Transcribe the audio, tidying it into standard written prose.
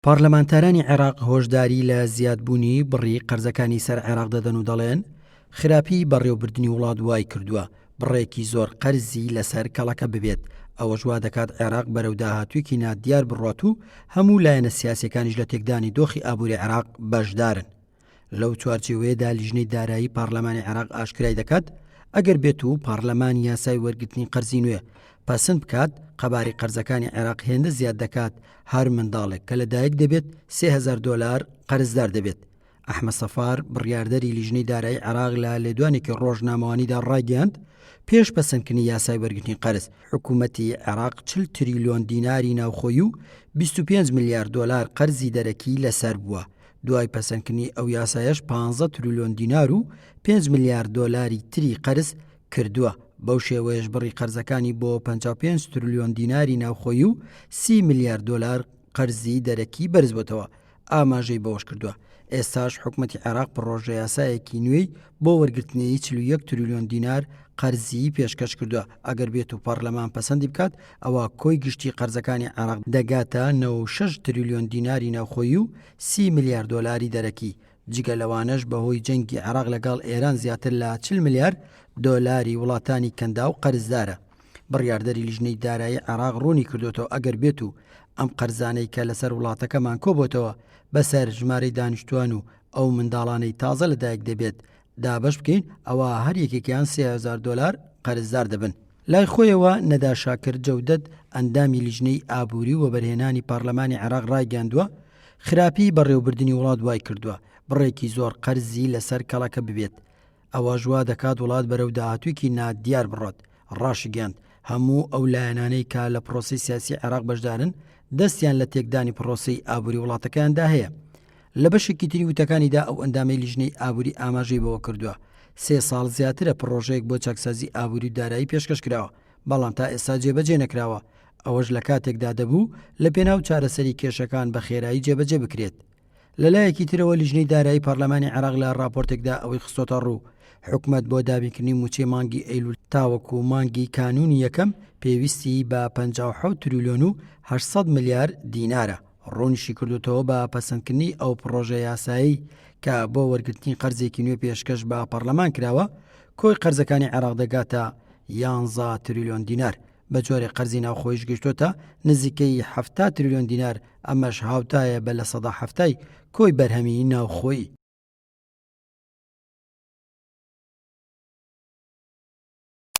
پارلەمانتارانی عێراق هۆشداری لە زیادبوونی بڕی قەرزەکانی سەر عێراق دەدەن و دەڵێن، خراپیی بەڕێوەبردنی وڵات وایکردووە بڕێکی زۆر قەرزی لەسەر کەڵەکە ببێت، ئەوەش وادەکات عێراق بەرەو داهاتوویەکی نادیار بڕوات و هەموو لایەنە سیاسییەکانیش لە تێکدانی دۆخی ئابووری عێراق بەشدارن. لەو چوارچێوەیەدا لیژنەی دارایی پارلەمانی عێراق ئاشکرای دەکات، ئەگەر بێت و پارلەمان یاسای وەرگرتنی قەرزی نوێ پەسند بکات، قەبارەی قەرزەکانی عێراق هێندە زیاد دەکات هەر منداڵێک کە لەدایک دەبێت 3000 دۆلار قەرزدار دەبێت. ئەحمە سەفار، بڕیاردەری لیژنەی دارایی عێراق لە لێدوانێکی ڕۆژنامەوانیدا ڕایگەیاند، پێش پەسەندکردنی یاسای وەرگرتنی قەرز، حکوومەتی عێراق 40 تریلیۆن دیناری ناوخۆیی و 25 ملیار دۆلار قەرزی دەرەکی لەسەر بووە، دوای پەسەندکردنی ئەو یاسایەش پانزە تریلیۆن دینار و پێنج ملیار دۆلاری تری قەرز کردووە، بەو شێوەیەش بڕی قەرزەکانی بۆ 55 تریلیۆن دیناری ناوخۆیی و 30 ملیار دۆلار قەرزی دەرەکی بەرزبووەتەوە. ئاماژەی بەوەشکردووە، ئێستاش حکومەتی عێراق پڕۆژەیاسایەکی نوێی بۆ وەرگرتنی 41 تریلیۆن دینار قەرزی پێشکەش کردووە، ئەگەر بێت و پەڕلەمان پەسەندی بکات، ئەوا کۆی گشتی قەرزەکانی عێراق دەگاتە 96 تریلیۆن دیناری ناوخۆیی و 30 ملیار دۆلاری دەرەکی، جگە لەوانەش بەهۆی جەنگی عێراق لەگەڵ ئێران زیاتر لە 40 ملیار دۆلاری وڵاتانی کەنداو قەرزدارە. بڕیاردەری لیژنەی دارایی عێراق ڕوونی کردۆتەوە ئەگەر بێت و ئەم قەرزانەی کە لەسەر وڵاتەکەمان کۆبۆتەوە بەسەر ژمارەی دانیشتوان و ئەو منداڵانەی تازە لەدایک دەبێت دابەش بکەین ئەوا هەر یەکێکیان 3000 دۆلار قەرزدار دەبن. لای خۆیەوە نەدا شاکر جەودەت ئەندامی لیژنەی ئابووری و وەبەرهێنانی پارلەمانی عێراق ڕایگەیاندووە، خراپی بەڕێوەبردنی وڵات وایکردووە بڕێکی زۆر قەرزی لەسەر کەڵەکە ببێت، ئەوەش وا دەکات وڵات بەرەو داهاتوویەکی نادیار بڕۆت. ڕاشیگەیاند، هەموو ئەو لایەنانەی کە لە پرۆسەی سیاسی عێراق بەشدارن، دەستیان لە تێکدانی پرۆسەی ئابووری وڵاتەکەیاندا هەیە. لە بەشێکی تری وتەکانیدا ئەو ئەندامەی لیژنەی ئابووری ئاماژەی بەوە کردووە، سێ ساڵ زیاترە پڕۆژەیەک بۆ چاکسازی ئابووری و دارایی پێشکەش کراوە، بەڵام تا ئێستا جێبەجێ نەکراوە، ئەوەش لە کاتێکدا دەبوو لە پێناو چارەسەری کێشەکان بە خێرایی جێبەجێ بکرێت. لەلایەکی ترەوە لیژنەی دارایی پەرلەمانی عێراق لە راپۆرتێکدا ئەوەی خستۆتەڕوو، حکومەت بۆ دابینکردنی مووچەی مانگی ئەیلول تاوەکو مانگی کانوونی یەکەم پێویستی بە 57 تریلیۆن و 800 ملیار دینارە. ڕوونیشیکردووەتەوە بە پەسەندکردنی ئەو پڕۆژە یاسایەی کە بۆ وەرگرتنی قەرزێکی نوێ پێشکەش بە پەرلەمان کراوە، کۆی قەرزەکانی عێراق دەگاتە یانزە تریلیۆن دینار. بە جۆرێک قەرزی ناوخۆیش گەیشتۆتە نزیکەی 70 تریلیۆن دینار، ئەمەش هاوتایە بە 70% کۆی بەرهەمی ناوخۆیی.